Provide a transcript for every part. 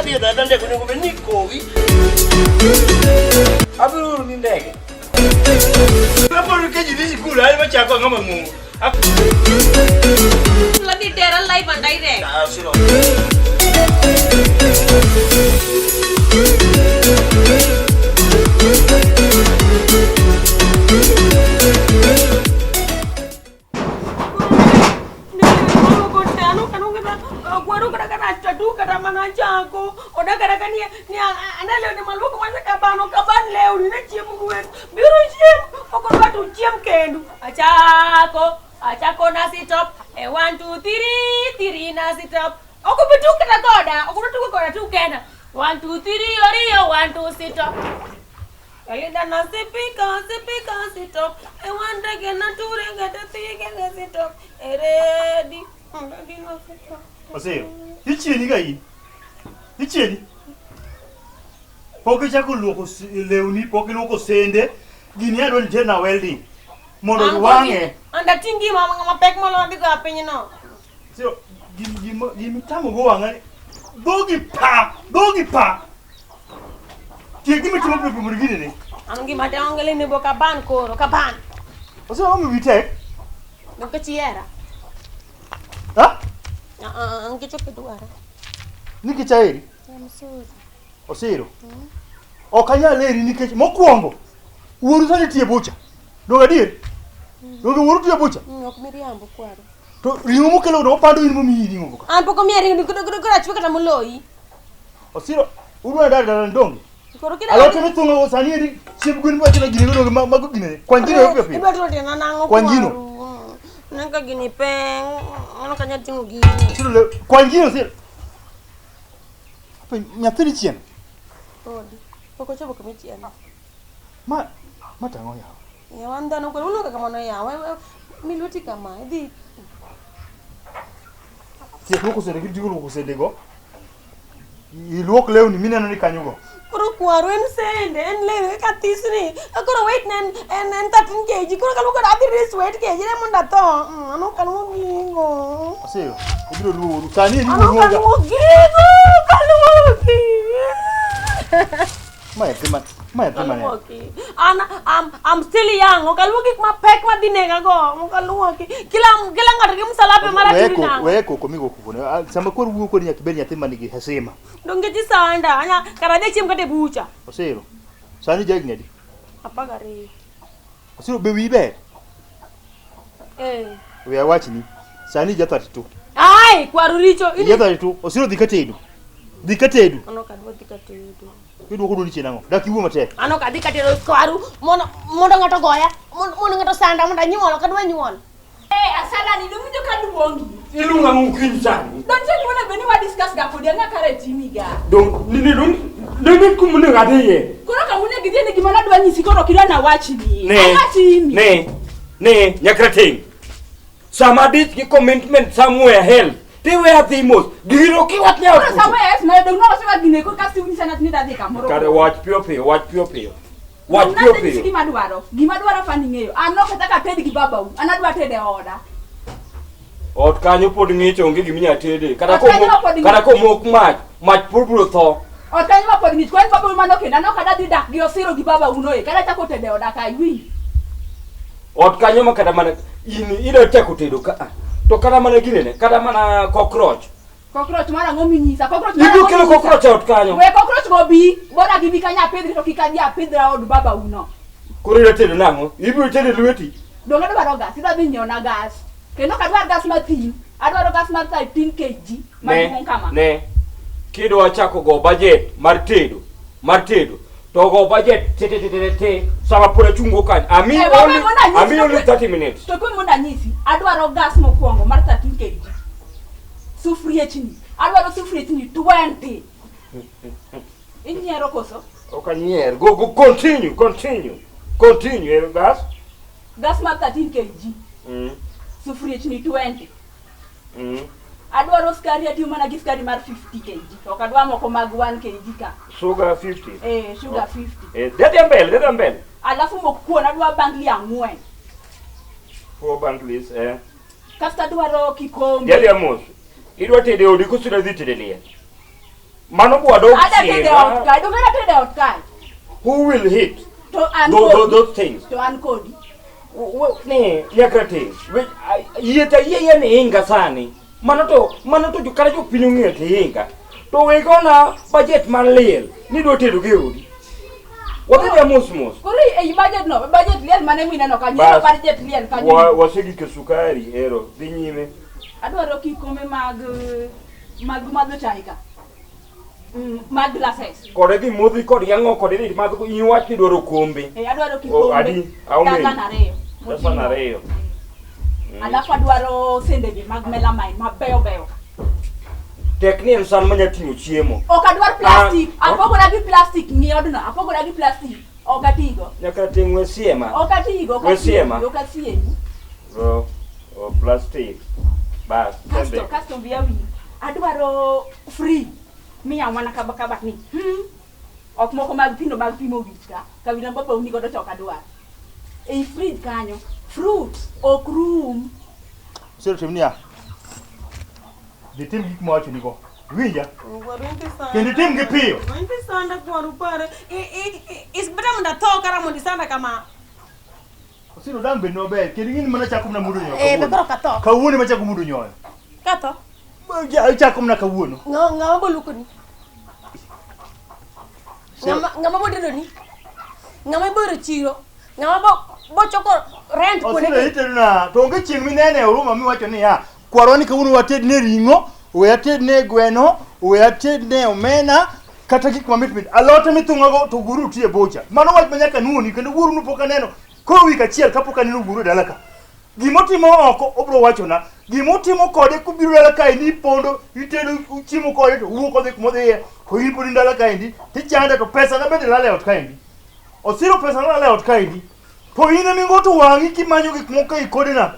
Kadhi e dada ndege onego bed ni ikowi. Abiro oro ni ndege. Kapod keji dhi sikul, an machako ang'o mang'ongo. Ladhi tera live and direct. Ah, siro. Achako, achako na sit up. E 1 2 3 3 na sit up. Okubitu kata koda, okubitu koda tu kena. 1 2 3 oriyo 1 2 sit up. Elida na sipika sipika sit up. E one rege na two rege to three rege sit up. E ready. Ready na sit up. Oseo, ichieni ka in. Ichieni. Pok ichako luoko lewni, pok iluoko sende, gini adwa ni terna welding. Mondo iwang'e. Anda tingi ma mapek moloyo adhi goyo pinyno. Oseo, gima itamo go wang'a ni dhogi pa, dhogi pa. Tiek gima itimo piyo piyo mondo gini ni. An gima tangele ni bo kaban koro, kaban. Oseo, ang'o mi wiyi tek? Donge chiera. Ha? Ah ah, nikech ok idwara. Nikech aheri. I'm sorry. Osiro. Ok anyal heri nikech mokwongo wuoru sani tiyo e bucha. Donge adier? Donge wuoru tiyo e bucha? Ok miriambo kwaro. To ring'o mokelo no opando in momiyi ring'o go. An pok omiya ring'o koro koro achwe kata moloyi. Osiro, udwa dar dala donge? Koro kida Alot mithung'o go sani eri chiemb gwen miwacho na gini go donge mago gine. Kwan gino piyo piyo. Idwa timo tienda nang'o Kwan gino. kwaru? Neno ka gini peng, aneno ka anyalo ting'o gini. Osiro le kwan gino Osiro. Apenjo, Nyathini chien. Podi. Pok ochopo kama ichiene. Ma tang'o yawa. Ya wan dhano koro uloka kamano yawa. Mi lweti kama idhi. Tiek luoko sende gi tieko luoko sende go. Iluok lewni mineno ni kanyo go. Koro kwaru en sende, en lewni kaka thisni. Ka koro weight ne en 13 kg. Koro kaluoko adhi raise weight kg ne mondo atho. An ok aluo gigo. Osiro, ibiro luoru. Sani eri An ok luoga. aluo gigo. Ok aluo gigo. Ma nyathi ma ma nyathi mane? Aluoki. An I'm still young. Ok aluo gik mapek madhi nega go. Ok aluoki. Kila ng'ato gi msalape mar Weye atiri koko, nang'o. weye koko migo koko. ne. Ah, Sama koro wuoyo kodi nyaka ibed nyathi manigi heshima. Donge ji sanda. Anya kara adhi achiem kata e bucha. Osiro. Sani ja higni adi? 12. Osiro be wiyi ber? Eh. We awachni. Sani ja 32. Ai, kwaru richo. Ja 32. Osiro dhi katedo. Dhi katedo. An ok adwa dhi katedo. Idwoko duondi chien ang'o? Dak iwuo matek. An ok adhi katedo kwaru mondo ng'ato goya, mondo ng'ato sanda, mondo anyuol, ok adwa nyuol. Eh, asala ni donjo ka duongi. Iluongo ang'o okinyi sani? Donjo ni wana beni wa discuss ga kodi ang'a kare timi ga. Dong nini dong dong kuma onego adhiye. Koro ka une gidhi ni gima nadwa nyisi koro ok idwa nawachni. Ne. Ang'a timi. Ne nyakrateng'. Sama adich gi commitment somewhere else, tiwe adhi mos. Giro kiwach ne Koro somewhere else na dong nowacho ga gine koro kasi unyisa ni adhi kamoro. Kare wach piyo piyo, wach piyo piyo. Wach Dong piyo nadhi nyisi piyo. gima adwaro. Gima adwaro fani ng'eyo. An ok achak ated gi babau. An adwa tedo e oda. Ot kanyo pod ng'ich onge gima inyalo tede. Kata Ot kanyo komok pod ng'ich. kata komok mach, mach pod biro tho. Ot kanyo ma pod ng'ich. Kwan babau mano kendo an ok adwa dhi dak gi osiro gi babau no e. Kata achako tedo e oda ka iwinjo. Ot kanyo ma kata mana in idwa chako tedo ka a. To kata mana ginene, kata mana cockroach. Cockroach mar ang'o minyisa? Cockroach mar Ibiro ang'o kelo minyisa? cockroach e ot kanyo. We cockroach go bi, bora gibi kanyo apidhri to kik adhi apidhra od babau no. Koro idwa tedo nang'o? Ibiro tedo lweti. Donge adwaro gas, idwa dhi nyiewna gas. Kendo ok adwar gas mathin, adwaro gas mar 13 kg maduong' kama. Ne, kidwa chako go budget mar tedo, to go budget te te te te te sama pod achungo kanyo. Ami Eh, wewe only, mondo anyisi ami to only kwe- 30 minutes. To kwe mondo anyisi, adwaro gas mokwongo mar 13 kg. Sufriechni, adwaro sufriechni 20. Inyiero koso? Ok anyier. Go, go, continue, continue. Continue, eh, gas. Gas mar 13 kg, sufriechni 20. Adwaro skari atiyo mana gi skari mar 50 kg. To ok adwar moko mag 1 kg ka. Sugar 50. Eh, sugar 50. Eh, dhi mbele, dhi mbele. Alafu mok kuon adwa bangli 4. Four banglis, eh. Kasto adwaro kikombe. Dhi adhiya mos. Idwa tedo e odi koso idwa dhi tedo e liel? Mano bwadok Ada tedo e ot kae. Donge ada tedo e ot kae? Who will hit To an those, kodi. those things? To an kodi. Ne, nyaka ting. Yie to yie yie ni inga sani. Mano to kata jopiny ong'eyo to inga. To we gona budget mar liel ni dwa tedo gi odi. Wadhi dhi mos mos. Koro ei budget no, budget liel mane mineno kanyo, Bas. budget liel kanyo. Wasegike sukari ero dhi nyime. Adwaro kikombe mag mag madho chai ka. Mag glasses. Kode dhi modhi kod yang'o kode dhi madho in wach ni dwaro kombe. Eh, adwaro Oh, kikombe. adi, how many? Dozen ariyo. Dozen ariyo. Alafu adwaro sendege mag melamine mabeyo beyo. Tek ni en san manya ting'o chiemo. Ok adwar plastic. Ah, Apogora gi plastic ng'i odno. Apogora gi plastic. Ok atigo. Nyaka ting' we siema. Ok atigo. Ok We siema. atigo. Ok asiemi. Oh, oh, plastic. Bas. Kasto, sende. kasto wiya wil. Adwaro free. Miyawo mana kaba kabat ni. Ok moko mag pino mag pimo wich ka. Kabila mbapa uni godo to ok adwar. Ei fridge kanyo. Fruit ok rum. Siro tim niya. Dhi tim gik mawachonigo. Iwinja? Kendo itim gi piyo. Sanda kwaru pare. Is better mondo atho kara mondo isanda kama. Osiro dang' bed maber. Kendo ing'e ni mana chako mana mudo nyoyo. Eh, be koro katho. Kawuono ema chako mudo nyoyo. Katho. Chako mana kawuono. Ng'ama bo lukoni? Ng'ama bo dedoni? Ng'ama iboro chiro? Ng'ama bo choko rent kuonde Osiro itedo na to onge chieng' minene e huruma miwacho niya kwarwa ni kawuono watedne ring'o, we atedne gweno, we atedne omena kata gik mamit mit. Alot mithung'ago to guru tie bocha. Mano wach ma nyaka nuoni kendo wuoru no pok aneno. Koro wik achiel kapok aneno wuoru e dala ka. Gimotimo oko obro wachona. Gimotimo kode kobiro dala kaendi ipondo, itedo chiemo kode to wuok odhi kumodhiye. To in pod in dala kaendi tichanda to pesa na bende lal e ot kaendi. Osiro pesa na lal e ot kaendi. To in ema ingoto wang'i kimanyo gik moko ei kodena.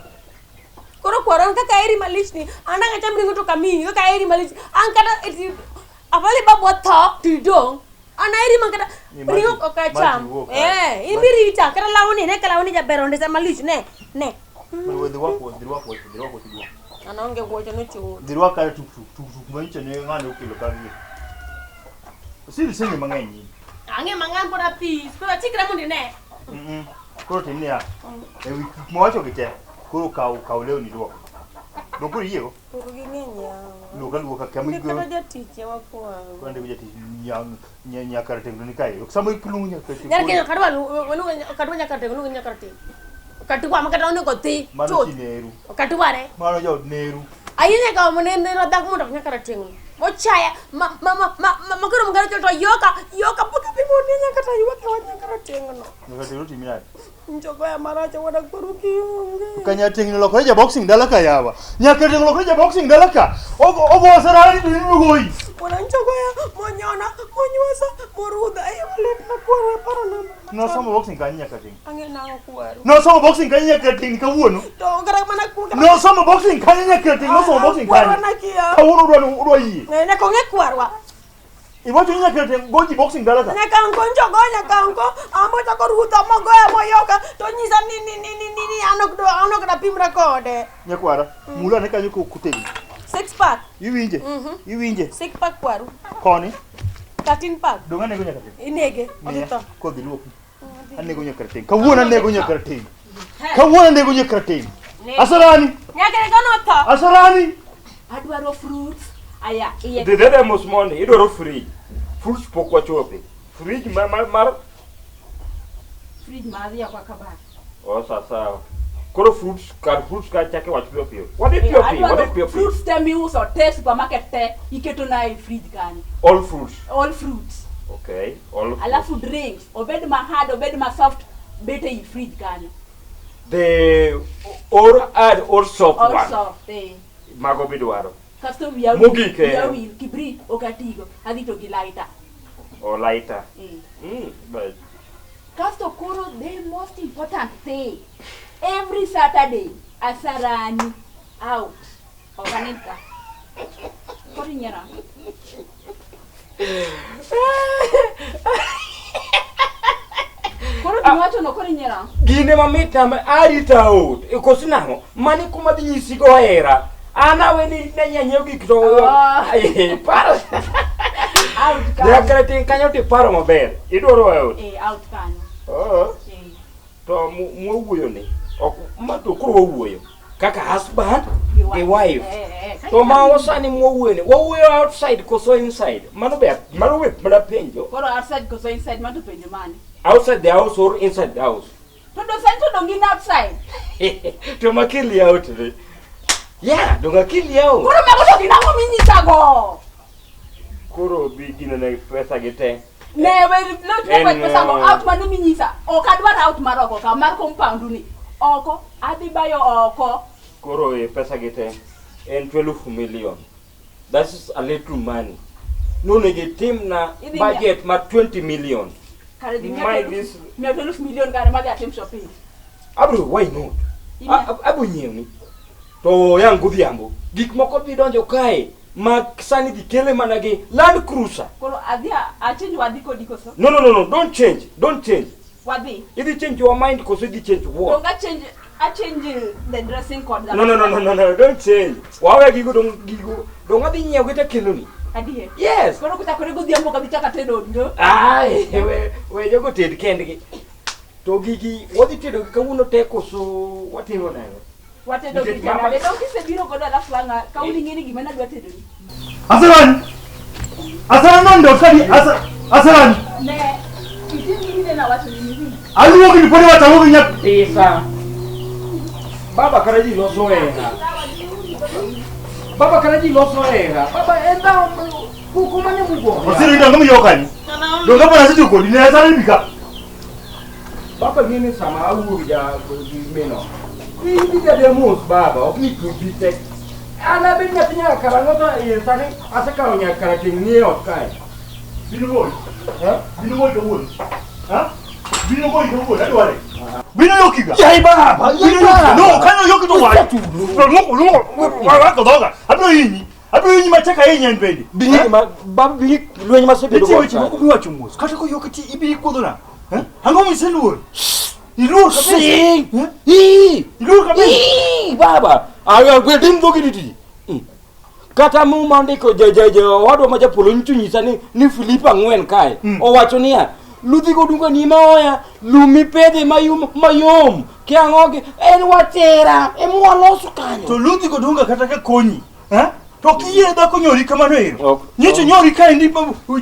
Koro kwaro an kaka aheri malich ni an dang' acham ring'o to kamiyi kaka aheri malich an kata eti afadhali babwa tho to idong' an aheri ma kata Ni maji- ring'o ok acham maji wuok kae. eh in birita kata lawni ne ka lawni jaber ondisa malich ne ne Dhi rwak dhi rwak wuoche, dhi rwak wuoche duong'. an aonge wuoche nochul Dhi rwak kata tuk tuk tuk tuk manyicho ne ng'ane okelo ka gi. Osiro iseng'e mang'eny in. ang'e mang'any pod athis koro achikra mondo ine Koro tim niya, e wi gik mawacho gi te, koro kaw kaw lewni duok. Dong koro iyiego? Koro ging'eny yawa Luok aluoka kama Onge kata igo. jatich ema kwaro Kwande go jatich nyaka rateng' ni kae. Ok sama ikulungu nyaka rateng'. Nyar Kenya kadwa kadwa nyaka rateng' luongo nyaka rateng' katuwa ma kata onego thi Mano chuth chi neru. katuware Mano jaod neru. Ayinya ka ne ne dhako mondo nyaka rateng' ochaya ma ma ma ma ma koro mgaro to yoka yoka pok apimo ne nyaka to ywak e wach nyaka rateng' no Nyaka rateng' otimi nade? njogoya marach wuoda koro kionge Ka nyateng' olokore ja boxing dala ka yawa. Nyaka rateng' olokore ja boxing dala ka. Ogo ogo osarani to in ogoyi. wuoda njogoya monyona monywasa morudha e malit na kwaro paro na Nosomo boxing kanyo nyaka rateng'. ang'e nang'o kwaru Nosomo boxing kanyo nyaka rateng' kawuono. to kata mana kuga Nosomo boxing kanyo nyaka rateng' nosomo boxing kwarwa kanyo. nakia Kawuono udwa udwa yie. ne ne kong'e kwarwa Iwacho ni nyaka rateng' goji boxing dala ka. nyaka anko njogo nyaka anko ambo chako rudha mogoya moyoka to nyisa ni ni ni ni ni ni an ok do an ok dapimra kode Nyakwara, mula ane kanyo kotegno. six pack Iwinje? Iwinje? six pack kwaru Koni? 13 pack Dong' anego nyaka rateng'. inege odhi Miya. tho Kodhi luoki. Anego nyaka rateng'. Kawuono anego nyaka rateng'. Kawuono anego nyaka rateng'. Asarani! nyaka ne kono tho Asarani! Adwaro fruits. Aya, iye. Dhi dede mos mondi, idwaro fridge. Fruits pok wachope. Fridge mar mar, mar Fridge mar yakwa kabat. Oh, sawa sawa. Koro fruits kar fruits ka chake wach piyo piyo. Wadhi piyo piyo, wadhi Adwaro piyo piyo. fruits te miuso te supermarket te iketo na e fridge kanyo. All fruits. All fruits. Okay, all fruits. Alafu drinks, obed ma hard, obed ma soft, bet ei fridge kanyo. The or hard or soft All one. soft, eh. Mago bidwaro. Kasto wiya wil, Mogik, eh. wiya wil, kibrit ok atigo, adhi to gi lighter. Or lighter. Eh. But Kasto koro the most important thing, every Saturday, Asarani out. Ok anind ka. Koro inyiero ang'o? Koro gima wacho no koro inyiero ang'o? Gine mamit ama arita out. E koso nang'o? Mani kuma dhi nyisi go hera. An awe ni ne nyanyiew gik to Ah. Eh, paro. Out kanyo. Nyaka kanyo tiparo maber. Idwaro out. Eh, out kanyo. Oh. Eh. To mwawuoyo ni ok ma to koro wawuoyo kaka husband gi wife. Eh, eh. To ma sani mwawuoyo ni wawuoyo outside koso inside. Mano ber, mano we mana penjo. Koro outside koso inside mano to penjo mane? Outside the house or inside the house. To do sani to dong gin outside. To makili out ni. Yeah, dong akili out. Koro mago to gin ang'o minyisago? Koro bi gino ne pesa gi te. Ne we lot En, mo pesa go eh, out mano minyisa. Ok adwar out mar oko ka mar compound ni. Oko adhi bayo oko. Koro e pesa gi te en 12 million. That is a little money. Nonego itimna Idhi budget mar 20 million. Kare dhi My this- miya 12 million kare madhi atim shopping. Abro why not? Imiya- Abro nyiewni. To yang godhiambo. Gik moko dhi donjo kae ma sani gikele mana gi Land Cruiser. Koro adhi a change wadhi kodi koso? No no no no, don't change. Don't change. Wadhi. Idhi change your mind koso idhi change what? Dong a change a change the dressing code. No no no no no no, don't change. Wawe gigo dong gigo. Dong adhi nyiewo gi takeloni. Adier. Yes. Koro kochakore godhiambo ok abi chako atedo ndo. Ai, we we jogo ted kendgi. To gigi wadhi tedo gi kawuono te koso watimo nang'o? Watedo Nikech gi mama- nade? Dong kisebiro godo alafu ang' kawuono ing'e ni gima nadwa tedo ni. Asarani! Asarani nondo kadi Asarani! Ne itim gini ne nawacho ni iwinj. Aluoki ni podi wacho aluoki nyaka Pesa. Baba kata ji loso hera. Baba kata ji loso hera. Baba en dhawo kuku mane mugo. Osiro ida ng'ama yokani. Donge pona asetiyo kodi ne asarani bika. Baba ng'e ni sama awuok ja gi mino. Idhi jade mos baba, ok ni tubi tek. An abed nyathi nyaka karang'o to sani asekawo nyaka karateng' ni e ot kae. Bino goyi. Bino goyi kawuono. Ha? Bino goyi kawuono adware. Bino yokiga. Yai baba, Bino yokiga. No, kanyo yoki to wach. To luoko luoko wako dhoga. Abiro hinyi. Abiro hinyi matek ahinya en bende. Bingi ma baba bingi lweny masebedo Nitie go weche moko miwacho mos. Kata koyoki ti ibi kuodhona. Ang'o miseluor? Iluor kabisa. Sing! Eh? Ii! Iluor kabisa. Ii, baba ayo gwedim dhogi didi kata muma ondiko owadwa ma japolo nyicho nyisa ni ni Filipo ang'wen kae owacho niya ludhi godunga ni maoya lum mipedhe mayom mayom kiang'ogi en watera emwaloso kanyo To ludhi godunga kata ka konyi. Eh? To kiyie dhako nyori kamano ero. Ok. Nyicho nyori kaendi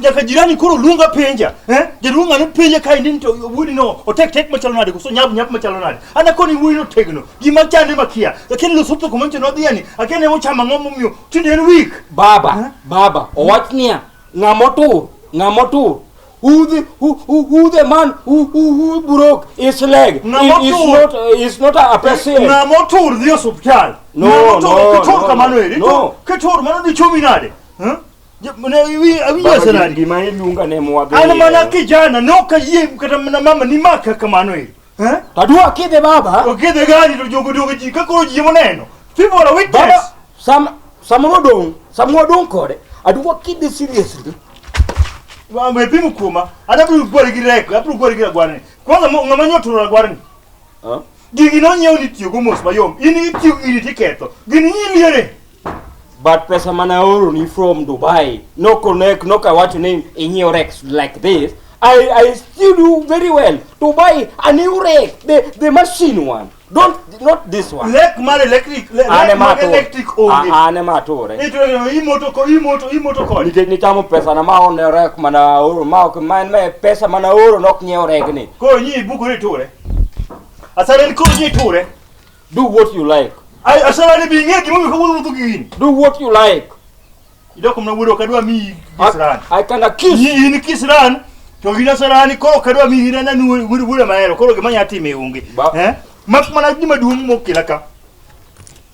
nyaka jirani koro luonga penja. Eh? Jaduong' ng'ano penja kaendi ni to wuodi no otek tek machalo nade koso nyap nyap machalo nade. An akoni wuoyi no tegno. Gima chande makia. Lakini Lesotho kuma nyocha nodhiye ni akia ne ochamo ang'o momiyo tinde en weak. Baba, baba, owach niya, ng'ama otur, ng'ama otur. Who the who the man who broke his leg Ng'ama is otur. not is not a patient. Ng'ama otur dhi osuptal. No, Ng'ama otur, no, kitur no, kamano eri. no. Kitur mano dichomi nade? Eh? Ne awinjo Baba, aserani. gima iluonga ne mwadhi. An mana kijana ne ok ayie kata mana mama ni maka kamano eri. Eh? Tadua kidhe baba. Okidhe gari to jogo jogo ji ka koro ji emoneno. People are witness. Baba, sam sama wadong', sama wadong' kode, adwa kidhe seriously. We pimo kuoma. An abiro gwari gi rek, abiro gwari gi ragwarni. Kwanza ng'ama nyo oturo ragwarni. Huh? Gigi nonyiew ni tiyogo mos mayom. In itiyo gini tiketho. Gini nyiliere. But pesa mana aoro ni from Dubai. No connect, no kawacho ni inyiew Rex like this. I still do very well to buy a new Rex, the machine one. Don't not this one. Lek mar electric, An lek ema mar ature. electric onge. An ema ature. Ito imoto ko imoto imoto kode. Nikech nichamo pesa na ma one rek mana aoro ma ok ma en pesa mana aoro nok nyiew regni. Koro nyi ibukori iture. Asara ni koro nyi iture. Do what you like. Ai asara ni bi ing'e gimomiyo kawuono wuotho gi gini. Do what you like. Idok mana wuodo ok adwa miyi kisran. I can accuse Nyi in kisran to gin asarani koro ok adwa miyi in an wuodo wuoda mahero koro gima anya timo e onge. Eh? Mak mana gima duong' mokela ka.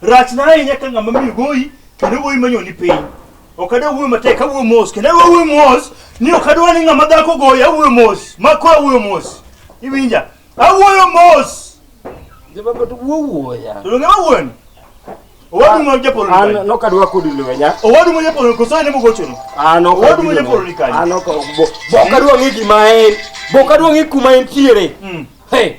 Rachna ahinya ka ng'ama miyo goyi kendo goyi manyoni piny. Ok adwa wuoyo matek, awuoyo mos kendo adwa wuoyo mos ni ok adwa ni ng'ama dhako goyi awuoyo mos. Ma koro awuoyo mos. Iwinja? Awuoyo mos. Baba to wuo wuoya. To donge mawuoyo ni? Owadu ma japolo ni An kanyo. nok adwa kodi lwenya. Owadu ma japolo koso en emogochono. An ok Owadu ma adhi japolo ni kanyo. An ok bo ok adwa ng'e gima en. Bo ok adwa ng'e kuma entiere. Hey.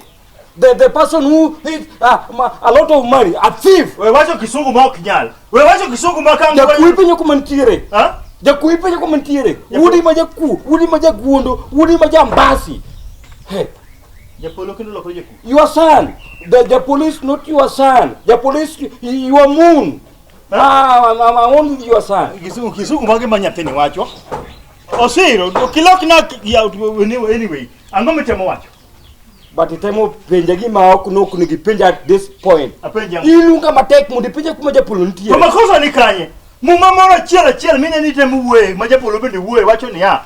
The person who is a lot of money, a thief. We wacho kisungu ma ok nyal. We wacho kisungu ma ka Jakuo penjo kuma nitiere. Ha? Jakuo ipenjo kuma nitiere. Wuodi ma jakuo, wuodi ma jaguondo, wuodi ma jambasi. Hey, Japolo kendo lokore jakuo. your son, the police not your son. The police your moon. Ah, I'm only your son. Kisungu kisungu mage ma nyathini wacho. Osiro, okilok na ya anyway. Ang'o mitemo wacho? But itemo penja gima ok nok nigi penja at this point. Apenja. Iluonga matek mondo ipenja kuma japolo nitie. To makosa ni kanye? Muma moro achiel achiel mine ni temo wuoye, ma japolo bende wuoye wacho niya,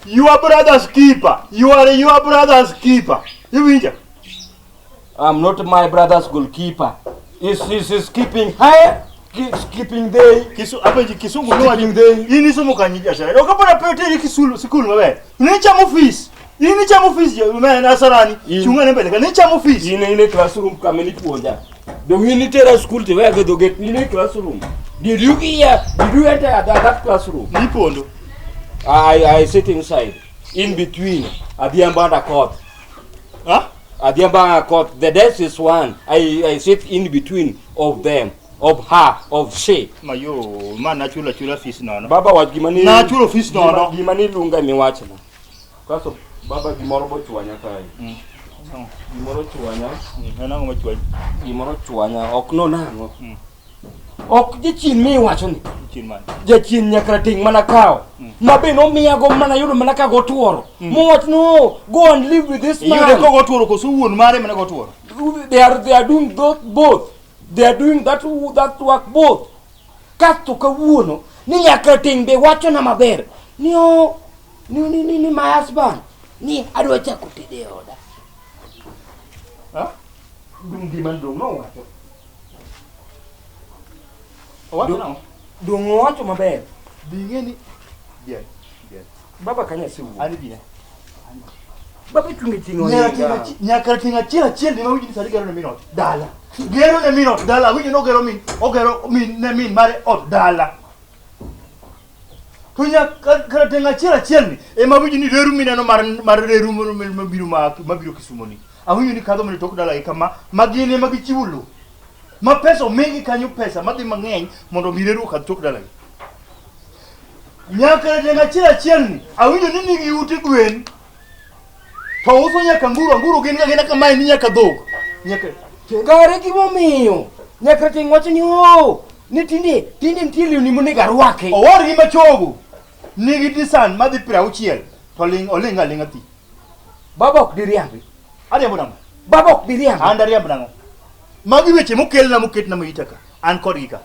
your brother's keeper, you are your brother's keeper. Iwinja? I'm not my brother's goalkeeper. Is keeping high, is keeping they. Kisu, apenji kisungu ni wacho. Keeping they. In isomo kanye jasara? Ok apona pe teri kisulu sikul maber. Ne chamo fees. In ichamo fees jo me nasarani. In- Chunga ne mbele ka ne chamo fees. In e classroom kama nipuonja. Dong in itera school to wewe go get in e classroom. Did you hear? Did you enter that classroom? Nipondo. I sit inside, in between Adhiambo and Akoth. Ha? Adhiambo and Akoth. The desk is one. I sit in between of them, of her, of she. Mayo, ma nachula chula fees nono. Baba wach gima ni Nachulo fees nono. Gima ni lunga miwachna. Kaso baba gimoro bochwanya kae. Gimoro chwanya, En ang'o machwanyi? gimoro chwanya, ok no nang'o. Ok jachien miwacho ni. Chien mane? Jachien nyaka ting' mana kawo. Ma be nomiyago mana yudo mana ka gotuoro. Mowach no, go and live with this Iyude man. kogo tuoro koso wuon mare mane go tuoro? They are doing those both. They are doing that work both. Kasto kawuono ni nyaka ting' be wachona maber. Ni o ni my husband ni adwa chako tedo e oda. Ha? Dong gima dong nowacho. Owacho nang'o? Dong owacho maber. Bi ing'e ni bien. Bien. Baba kanya siwuok. An bi. Baba chunge chieng' ohinga. Nyaka ting' achiel achiel ni mawinjo ni sani gero ne min ot dala. Gero ne min ot dala. Awinjo ni ogero min ogero min ne min mare ot dala. To nyaka ting' achiel achiel ni ema awinjo ni reru mineno mar reru mabiro mabiro Kisumo ni. Awinjo ni kadho mana e tok dala gi kama ma gin ema gichiwo lowo. Ma pesa omigi kanyo pesa madhi mang'eny mondo mi reru okadh tok dalagi. Nyaka ting' achiel achiel ni awinjo ni nigi ute gwen to uso nyaka anguro anguro gin ga gina kamae ni nyaka dhok nyaka Kare gimomiyo nyaka ting' wacho ni o ni tinde nitie lewni monego arwaki. owargi machogo nigi Nissan madhi 60 to ling oling aling'a thi. Baba ok diriambi. Ariambo nang'o? Baba ok diriambi. An dariamb nang'o? Magi weche mokelna moketna maita ka an kodgi ka.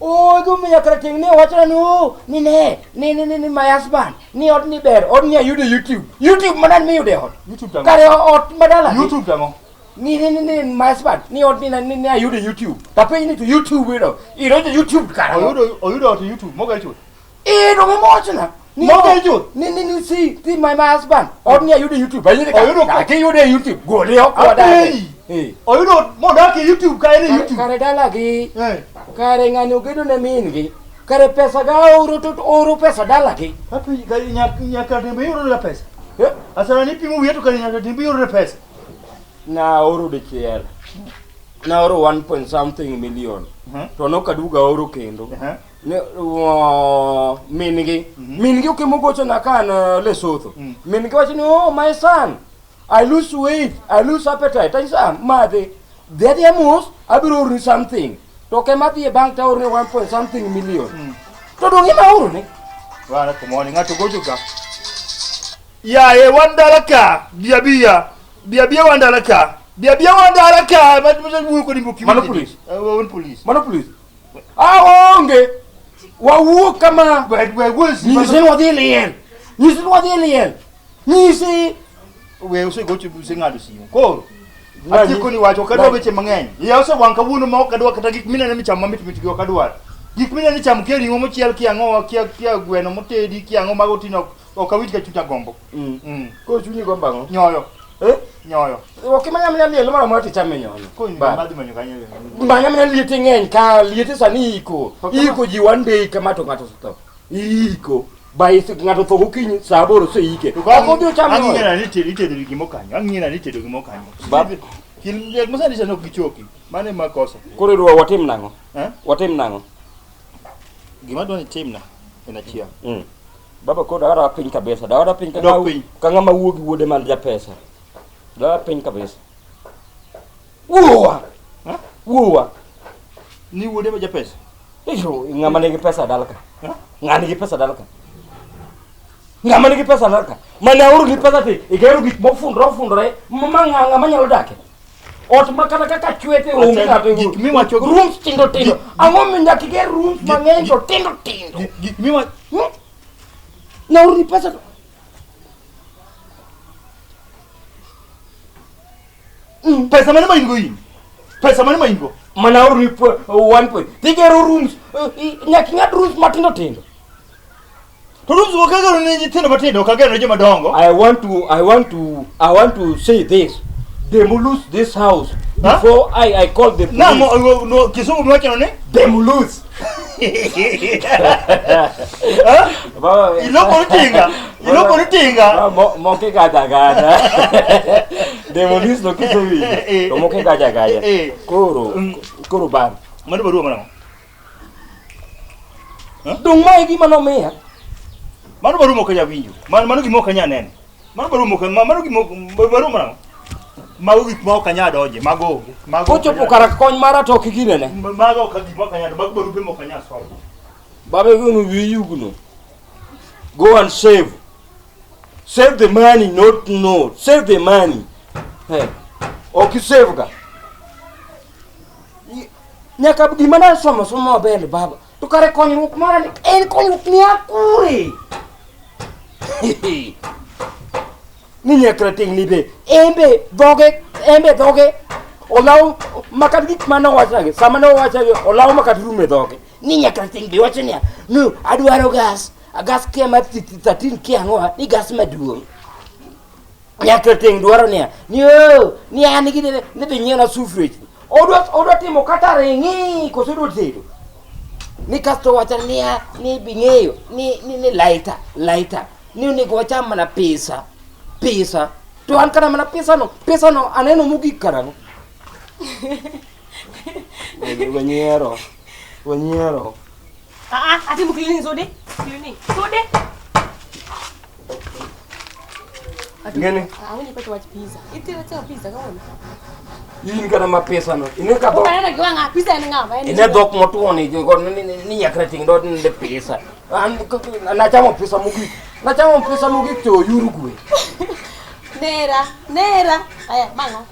O gimomiyo nyaka ting' ne owachona ni o ni ne ni my husband ni odni ber odni ayudo e YouTube. YouTube manani miyudo e ot. YouTube tang'o? Kare ot madala. YouTube tang'o? Ni my husband ni odni ni ayudo e YouTube. Tapenji ni to YouTube ino. Idonjo YouTube kara. Oyudo ot e YouTube moger chuth. Eh, donge mowachona. Ni Moger chuth. Ni see my husband. Odni ayudo e YouTube. Ayudo Oyudo ka kiyudo e YouTube gole oko wadake. Apenji. Eh. Oyudo ot modak e YouTube ka en e YouTube. Kare dalagi. Eh. Kare ng'ani ogedo ne min gi. Kare pesa ga oro to oro pesa dalagi. Apenji kare nyaka tembe iyudo na pesa. Eh? Asana ni pimo wiye to kare nyaka tembe iyudo na pesa. Na oro dichiel. Na oro 1 point something million. To nokaduogo aoro kendo. Ne min gi. Min gi ok emogochona ka an Lesotho. Min gi wacho ni oh my son, I lose weight, I lose appetite. Anyiso ah madhi. Dhi adhiya mos, abiro oroni something. To ok ema adhi e bank to aorone 1 point something million. To dong' ema aorone. Bwana komoni ng'ato gocho ka. Yaye wan dala ka, bi abiya. Bi abiya wan dala ka. Bi abiya wan dala ka. Ma ma wuoyo kodi mboki. Mano police? Wan police. Mano police. Ah onge. Wawuok kama. We wuoyo si. Nyise ni wadhi liel. Nyise ni wadhi liel. Nyise. We osegocho oseng'ado simu. Koro atieko ni wacho ok adwa weche mang'eny. Iya osewang' kawuono ma ok adwa kata gik mineno michamo mamit mit gi ok adwar. Gik mineno ichamo kia ring'o mochiel kia ang'o kia kia gweno motedi kia ang'o mago tino ok awinj ka chunya gombo. Koro chunyi gombo ang'o? Nyoyo. Eh? Nyoyo. Ok imanya mana liel moro amora tichame nyoyo. Koro Ba- madhi manyo kanyo. Manya mana liete ng'eny ka liete sani iko. Ok kama- Iko ji one day kama to ng'ato osetho. Iko. By ng'ato tho gokinyi saa aboro oseike. Ok odhi ocham Ang'e nyoyo. ni itedo gimo kanyo. Ang'e ni itedo gimo kanyo. Bab- Kin masani sani ok gichoki. Mano ema kosa. Koro idwa watim nang'o? Eh? Watim nang'o? Gima dwa ni timna. En achiel. Baba koro dawada piny kabisa. Dawada piny ka Dok piny. ka ng'ama wuo gi wuode man japesa. Dawada piny kabisa. Wuowa. Ha? Wuowa. Ni wuode ma japesa. Iyo, ng'ama nigi pesa dala ka. Ha? Ng'a nigi pesa dala ka. Ng'ama nigi pesa dala ka. Mane aoro gi pesa ti igero gik mofundore ofundore ma ng'a ng'ama nyalo dake. Ot ma kata kaka chwete onge Acha, kata gik miwacho gi- rooms tindo tindo. Ang'o mi nyaka iger rooms Gik- mang'eny to gik- tindo tindo. Gik miwacho Hmm? Naoro ni pesa to Pesa mane ma in go in? Pesa mane ma in go? Mana aoro ni 1 point. Tigero rooms nyaka ing'ad rooms matindo tindo. To rooms go kagero ne nyithindo matindo ok agero ne joma dongo. I want to say this. Demolish this house Huh? before I call the police. Nang'o no kisungu miwacho no ni? Demolish. Ha? Iloko ni tinga. Iloko ni tinga. Moke gaja gaja. Demolish no kisewinjo. Eh. To moke gaja gaja. Eh. Koro koro bang. Mano barua marang'o? Dong' mae gima nomiya. Mano barua mok anyal winjo. Mano gima ok anyal neno. Mano barua mok mano gima barua marang'o? Mago gik ma ok anyal donje. Mago onge. Mago ok Kochopo anyal- kara kony mara to ok iginene. Mago ok gik ma ok anyal. Mago barupe ma ok anyal somo. Baba gono wiyugno. Go and save. Save the money, not no. Save the money. Hey. Ok isave ga. Nyaka gima nasomo somo maber baba. To kare konyruok mara ni en konyruok ni akure. Ni nyaka ting ni be. Embe dhoge, embe dhoge. Olaw makat gik mane owachagi, sama ne owachagi olaw makat rume dhoge. Ni nyaka ting be wacho niya, no adwaro gas. Gas kia ma 13 kia ang'o ni gas maduong'. Nyaka ting dwaro niya, ni o, ni an gi ne dhi nyiewna sufrech. Odwa timo kata ring'i koso odwa tedo. Ni kasto wacho niya, ni bing'eyo ni lighter, lighter. Ni onego wacham mana pesa. Pesa. To an kata mana pesano aneno mogik karang'o? Wanyiero. Wanyiero. Ah ah, atimo cleaning sode. Cleaning. Sode. Ngene. Ah, winjo kocho wach pizza. Itiro tero pizza kawuono. In kata ma pesano. Ine ka dhok. Aneno gi wang'a pizza en ng'ama en. Ine dhok motuo ni ni nyaka ting dot ni pesa. An nachamo pesa mogik. Nachamo pesa mogik to Uruguay. Nera, nera. Aya, mang'o.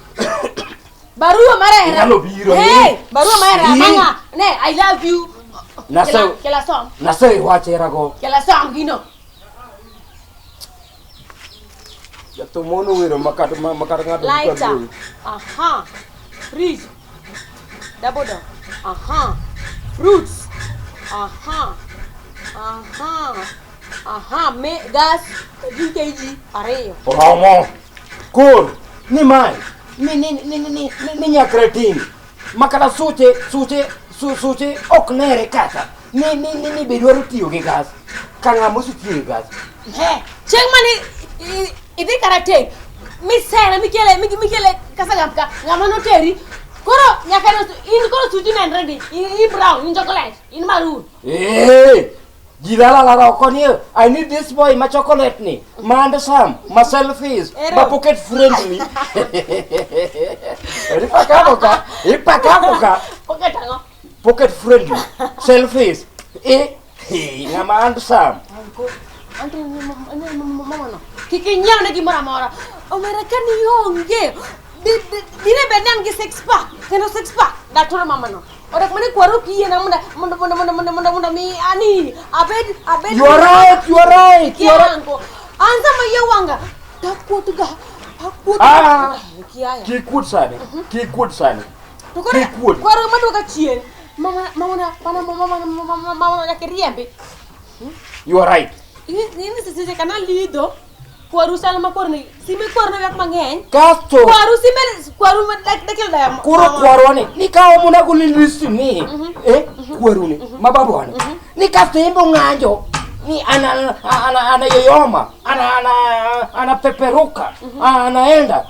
Barua mar hera. Inyalo biro, Hey, ni. barua mar hera Ni. mang'a. Ne, I love you. Kela som. Nase wach herago. Kela som gino. Jathum mono wero makata makata ng'ato Lighter. Aha. Fridge. Double door. Aha. Fruits. Aha. Aha. Aha. Me gas 13 kg ariyo. Oromo. Koro ni mae ni nyakre tim makata suche ok nere kata ni be dwaro tiyo gi gas ka ng'ama osetiyo gi gas. He, chieng' mane idhi karateng' misere mikele kasagam ka ng'ama noteri koro nyaka in koro suchi nenre ndi in brown in chocolate in maroon. Eh, ji lala lala oko ni I need this boy ma chocolate ni ma handsome ma selfies Ero. ma pocket friendly. Ipakako ka, ipakako ka. Pocket ang'o? Pocket friendly, selfies. Eh, eh, ng'ama handsome. Anko, anto mama no. Kik inyiew ne gimoro amora. Omera ka ni onge. Dine bed ni an gi six pack, kendo six pack daturo mama no. Odak mane kwaro kiyiena mondo mi anini abed You are right, you are right, you are right. Kiango. An sama iye wanga takuot ga. Takuot. Ah. Kiaya. Kik kuod sani, kik kuod sani. To koro Kik kuod. kwaro maduoka chien. Mama mama na mama mama mama mama nyaka riembi. You are right. Ini seche kana lidho kwaru sal ma kwaru ni sime kwaru ne ywak mang'eny. Kasto Kwaru sime kwaru ma dak dakel da koro kwarwa ni nikawo muna golo list ni eh kwaru ni ma babwa ni ni kasto imbo ng'anjo ni ana yoyoma ana peperuka anaenda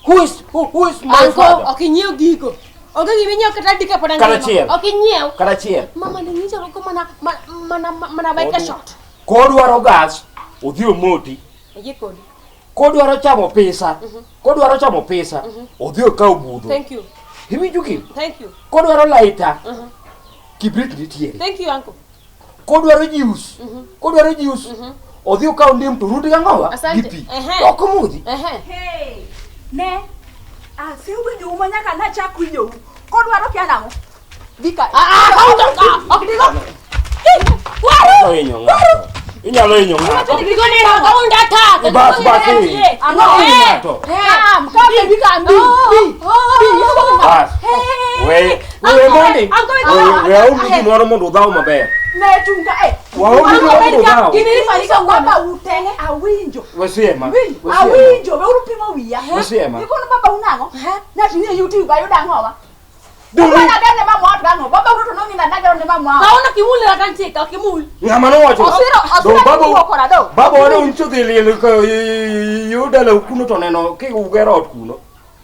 who is my Anko father ok inyiew gigo. Onge gima inyiew kata dika pod Kata angima. achiel. Ok inyiew. Kata achiel. Mama ne nyiso ko mana mana mana biker short. Kodwaro gas, odhi omoti. Ayie kodi. Kodwaro chamo pesa, kodwaro chamo pesa, odhi okaw budho. Thank you. Iwinjo gini? Thank you. Kodwaro laita, kibrit nitiere. Thank you uncle. Kodwaro juice, kodwaro juice, odhi okaw ndim to rud gang'owa gi Asante. pi. Ehe. Ok omodhi. Ehe. Hey, ne asewinjou ma nyaka nachak winjou kodwaro kia nang'o dika Ah ah, kaunta ah, ok digo. Kwaru. Inyalo hinyo ng'ato. Inyalo hinyo ng'ato. Ok digo neno kaunta ta. Bas bas. Inyalo hinyo ng'ato. Kam, kam baby kam bi bi bi Bas. We we mondi. Uncle, We we aum gimoro mondo udhaw maber. ne chunga eh Waom gimoro mondo udhaw. Gini baba ute awinjo Wesiema. Winjo, Wesiema. awinjo weuru pimo wiya Wesiema. ikono baba unang'o nyati ni e youtube ayudo ang'owa Dumi. Baba ne mama ot gang'o baba uto nong'i na nagero ne mama Kauna kimul kata nitie ka kimul. Ng'ama nowacho. Osiro Dong osiro baba wuok koda do baba wane uncho dhi liel ka yo dalau kuno to neno ki ugero ot kuno.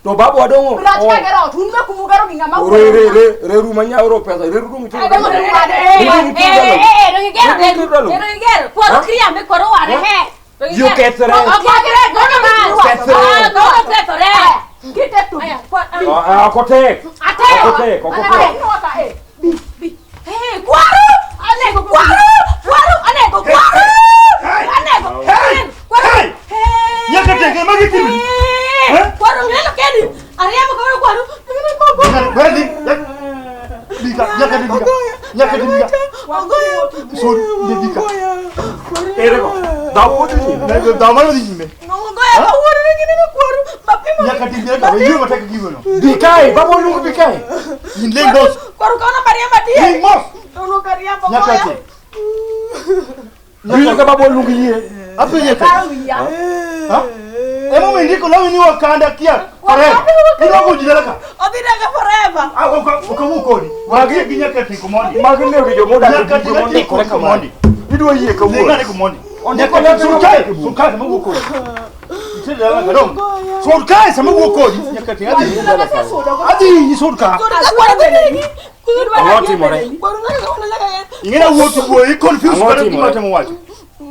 To baba wadong'o. rach ka gero ot un be kumugero gi ng'ama Re re re re ru manyawro pesa re ru dong Eh, dong itero. Eh, eh, eh, dong igero, Dong igero. dong igero. Kwaro kriambe, kwaro ware, he. Dong Yo igero. kethre. Ok kethre, gono man. Kethre. Ah, gono kethore. Kitek to Aya, ah, Ok otek. Atek. Ok otek, ok otek. Nwaka eh bi bi Eh, kwaru! Anego kwaru! Kwaru, anego kwaru! Anego. Hey! Kwaru. Hey! Eh. Nyaka tenge magi timi. Eh, Eh? Kwaru neno kedi. Ariambo kawuono kwaru. Bika, bika, nyaka bika. Nyaka bika. So, ne bika. Ere go. Dhaw pod dhi nyime. Ne dhaw mano dhi nyime. Ogoya kawuono neno kwaru. Mapimo. Nyaka bika, we yie matek gi gono. Bi kae, baba oluongo bi kae. In ling mos. Kwaru kawuono mariambo tie. Ling mos. Kawuono kariambo Nyaka goya. te. Winjo ka baba oluongo yie. Apenje ka. karo wiya Ha? Emo mindiko lawi ni wakanda kia. Forever. Idwa ji dala ka. Odhi daga forever. Ah, ok ok awuo kodi. Wagi gi nyaka te kumondi. Magi lewni jomodak e Nyaka buge te mondikore kumondi. kamano. Idwa yie kawuono. Lingane kumondi. Ondiko Nyaka lepe te maber. sulkai. Sulkai sama wuo kodi. Ite dala ka dong. Sulkai sama wuo kodi. Nyaka te adhi. Adhi sulka. Ang'o timore? Ing'e wuotho wuoyi i confuse Ang'o kata timore? gima temo wacho.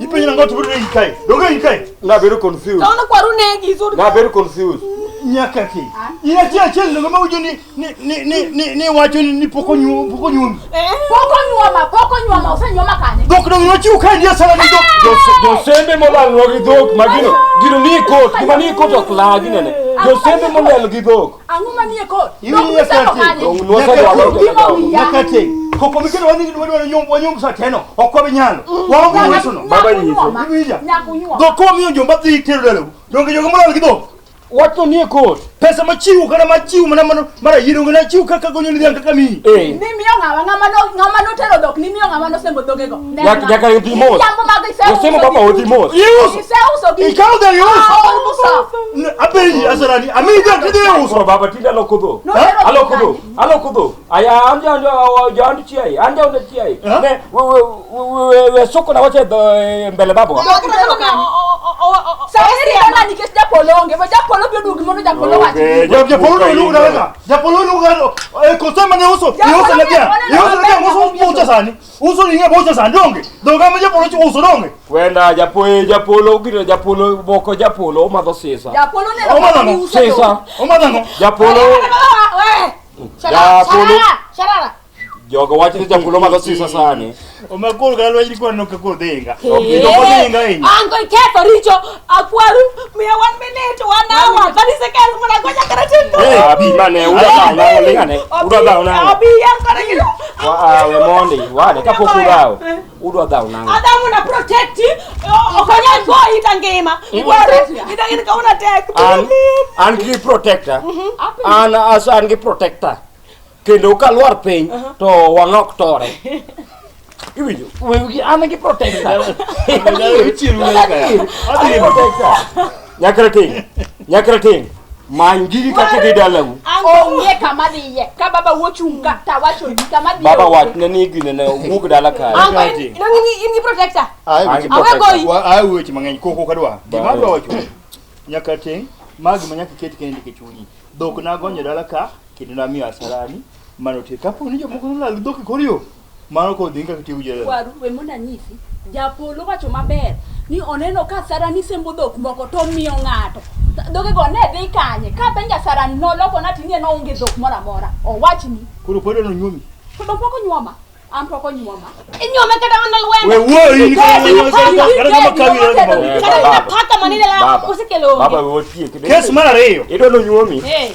Ipenjo nang'o to biro ikae. Donge ikae. Nabedo confused. Kawuono kwaru negi. Sud. Nabedo confused. Nyaka te. In achiel achiel donge ma winjo ni ni ni ni ni ni wacho ni ni pok onyuom pok onyuomi. pok onyuoma pok onyuoma osenyuoma kanye Dhok donge nochiw kae ni asala ni dhok. Josembe molalnwa gi dhok ma gino gino nie kot gima nie kot ok laa ginene. Josembe molal gi dhok. ang'o manie kot Iwinjo Dhok nyaka misemo te. kanye Dong nwasedwaro Pimo wiya. Nyaka te. Koko mikelo wadhi wadwa nyom wanyom sa teno. Ok wabi nyalo. Waonge weso no. Baba Nyaka nyiso. unyuoma. Iwinja. Nyaka unyuoma. Dhok komiyo joma dhi tero dalau. Donge jogo molal gi dhok. Wachno nie kot. Pesa machiwo kata machiwo mana mana mara yie donge nachiw kaka gonyo ni dhiang' kaka miyi. Eh. Nimiyo ng'awa ng'ama no ng'ama notero dhok nimiyo ng'ama nosembo dhogego. Ne Nyaka ng'a? nyaka idhi mos. Jambo mag iseuso Josembo baba gi- odhi mos. Iuso. Iseuso gi. Ikawo dhiang' iuso. Ah, ouso. Apenji asarani. Amiyi dhiang' tidhi iuso. Koro baba tinde aloko dhok. Notero dhok Aloko dhok. kanye? Aloko dhok. Aya an ja jaond chiaye. An jaond chiaye. Eh? Ne we we we we soko na wache mbele baba. Dhok itero kanye? Sama irito na nikech japolo onge, bo japolo biro duogi mondo japolo wach. Onge. Japolo no lugo dala. Japolo lugo dala. Eh kosa mane uso. Iuso ne dhiang'. Iuso ne dhiang' uso bocha sani. Uso ring'e bocha sani donge. Dhok ema japolo uso donge. Kwenda japoe japolo gino japolo boko japolo omadho sisa. Japolo neno Omadho kaka ang'o? giuso dhok. Sisa. Omadho ang'o? Japolo Japolo Sharara. jogo wacho ni japolo madho sisa sani. Omakoro kata lweny ni no kakoro dhinga. Doko dhinga ahinya. Ango iketho richo. Akwaru miya 1 minute, 1 hour, 30 seconds mondo ago nyaka rateng' to. Eh, abi mane udwa dhaw nang'o ling'ane. Udwa dhaw nang'o. Abi yan kore gino. Wa ah, we mondi wane kapok udhaw. Udwa dhaw nang'o. Adha mondo protect ok onyal goyi ta ngima. Kwaru itang'ini kawuono tek. An an gi protector. An as an gi protector. Kendo kalwar piny to wang'a ok tore. Iwinjo? An gi protector. Ichiero ka ya. An gi protector. Nyakra ting. Nyakra ting. Many gigi kaka gi dalau. Onge kama dhiye. Ka baba wuochung' ka tawacho ni kama dhiye. Baba onge. wachne ni gine ne wuog dala kae. Ango in gi protector. An gi Awe protector. goyi. Awe weche mang'eny koko kadwa. Gima adwa wacho. Nyaka ting' ma gima nyaka iket kendi e chunyi. Dhok nagonyo dala ka Kendo namiyo asarani mano te kapo ni jomoko nolal dhok e kor yo mano kodhi kaka tiyo jela. Kwaru, we mondo anyisi. Japolo wacho maber ni oneno ka Sarani sembo dhok moko to miyo ng'ato. Dhogego ne dhi kanye? Kapenjo Sarani nolokona ti ni en oonge dhok moro amora. Owachni. Koro pod en onyuomi. To dong pok onyuoma. An pok onyuoma. Inyuome kata mana lwendo. We wuo in kata kama kawi Eh, Kata baba. mana paka manine la Baba. usikelo Baba onge. we otiek. Kes mar ariyo. Idwa nonyuomi. Eh.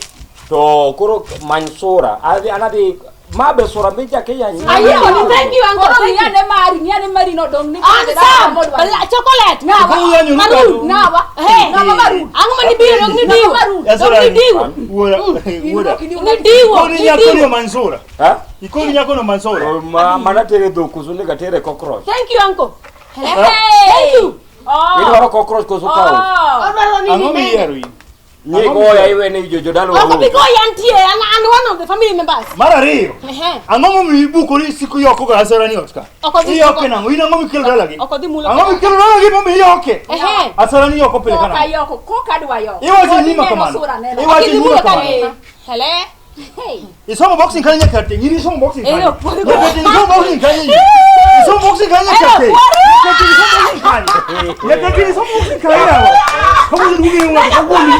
To koro many sura. Adhi anadhi ma be sura michak iyanyi. Ayie kodi, thank you uncle. Koro Thank you. ng'iyane mari, ng'iyane mari nodong' ni An Sam, chocolate. Ng'awa? Koro Maroon. Ng'awa? Eh. Ng'awa maroon? Ang'o mani biro dong ni diwo. Dong ni diwo. Wuora, wuora. Ni diwo. Ikoni Ni nyako ni diwo. Mansura. Ha? Ikoni nyako no Mansura. Ma mana tere dhok koso onego atere cockroach. Thank you uncle. Thank you. Oh. Idwaro cockroach koso cow? Oh. Odwaro ni Ang'o ni. miyiero in? Nyigoya iwene jodalawa. Ok obi goyi antie, an one of the family members. Mar ariyo. Ehe. Ang'o momiyo ibukori isiko iyoko ga asarani ot ka? Ok odhi Iyoke nang'o? In ang'o mikelo dalagi? Ok odhi mulo. Ang'o mikelo dalagi momiyo iyoke? Ehe. Asarani iyoko pile Koka kana. yoko, koka adwa yoko. Iwacho Kod nyima ineno kamano. sura neno. Iwacho Ok idhi nyima mulo kamano. kangima. Hele. Hey. Isomo boxing kanye nyaka teng. In isomo boxing kanye. Ero, kwaru. Nyaka teng isomo boxing kanye. Isomo boxing kanye nyaka teng. Nyaka teng isomo boxing kanye. Nyaka teng isomo boxing kanye yawa. Kawuono duogo ni ng'ato kawuono.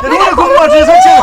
Jaduong' ne wacho Nyasaye.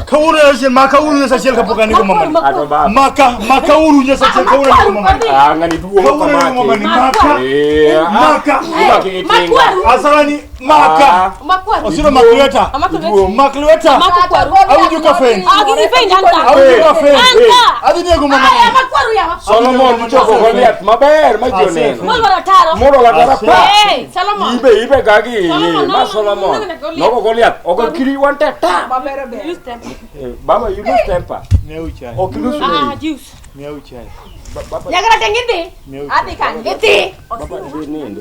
Kawuono Nyasaye maka uru Nyasaye kapok anego mamani. Ato baba. Maka maka uru Nyasaye kawuono anego mamani. Ah, ng'ani duogo Kawuono anego kamaki. mamani maka. Eh, ah. Maka. Imaki gi tinga. Makwaru. Asarani maka. Ah. Makwaru. Osiro maklweta. Amako Iduogo. Maklweta. Amako kwaru. Awinjo ka faint. Ah, gini faint anka. Awinjo ka faint. Anka. Adhi nego mamani. Aya makwaru yawa. Solomon nochopo Goliath maber ma ji oneno. Molo rataro. Moro latara pa. Hey, Solomon. Ibe ibe gagi. Solomon, Ma no, Solomon. no, no, no, Goliath. Nogo Goliath. Ogo kiri wan te ta. Maber ber. Use temper. Eh, Baba you lose temper. Miau chai. Ok ilose Ah, nei. juice. Miau chai. Baba Nyakara teng idhi. Miau chai. Adhi kanye? Idhi. baba dhi ninde.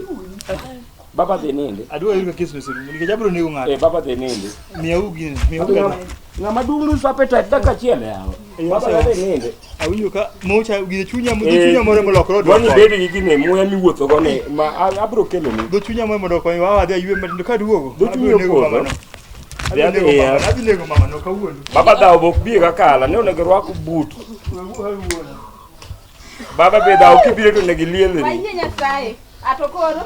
Baba dhi ninde. Adwa yudo kes noserumo nikech abiro nego ng'ato. Eh, baba dhi ninde. Miau gini, miau gini. Ng'ama duong' lose appetite dakika achiel yawa. Eh, Baba dhi ninde. Awinjo ka mocha gine chunya dho chunya moro molokore odwa Dwani koni. bed gi gine muya miwuotho go ni ma abiro keloni. Dho chunya moro mondo okony wa adhi aywe matindo kaduogo. Dho chunyi Abiro nego opodho. mamano. Dhi Abiro nego adhiya. mamano. Adhi nego mamano kawuono. Baba dhawo bok biye kakala ne onego irwak but. Baba be dhawo kibiro to onego ilielri. Wayie Nyasaye. Ato koro.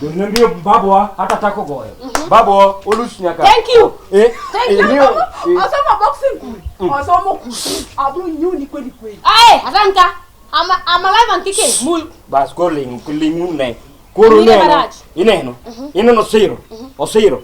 Donendio babwa hata tako goyo. Babwa olus nyaka. Thank you. Eh, Thank you. eh, eh, Osomo boxing kure. Osomo kure. Abro nyuni kweli kweli. Ay, atanka. I'm alive and kicking. Mul. Bas koro ling ling ne. Koro Winjo neno. marach. Ineno. Ineno osiro. Osiro.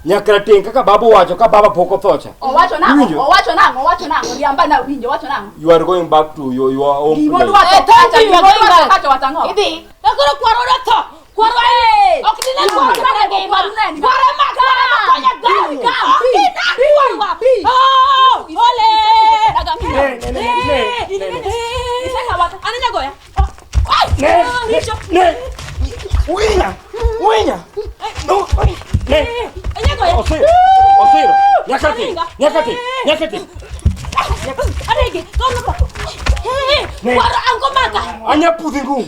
Nyaka rateng' kaka baba owacho ka baba pok otho cha. Owacho nang'o? Iwinjo? Owacho nang'o? Owacho nang'o? Riamba na winjo. Owacho nang'o? You are going back to your home Gima place. odwa Eh, thank you, you are going back. Kacha watang'o. Idhi. Koro kwaro otho. Kwaro Hey! ok dine kwaro kata ngima. Kwaru neni. Kwaro ema kwaro ema konya gari. Bi, Ok bi, dine kwarwa. bi. Oh, ole. Ne, ne, ne, ne, ne, ne. An nyagoya. Ne, ne, ne. Winya. Winya. No. Ne. Nyagoya. Osiro. Osiro. Nyakati. Nyakati. Nyakati. Arege. Kono. Ne. Kwaro ango maka. Anya pudhi ngum.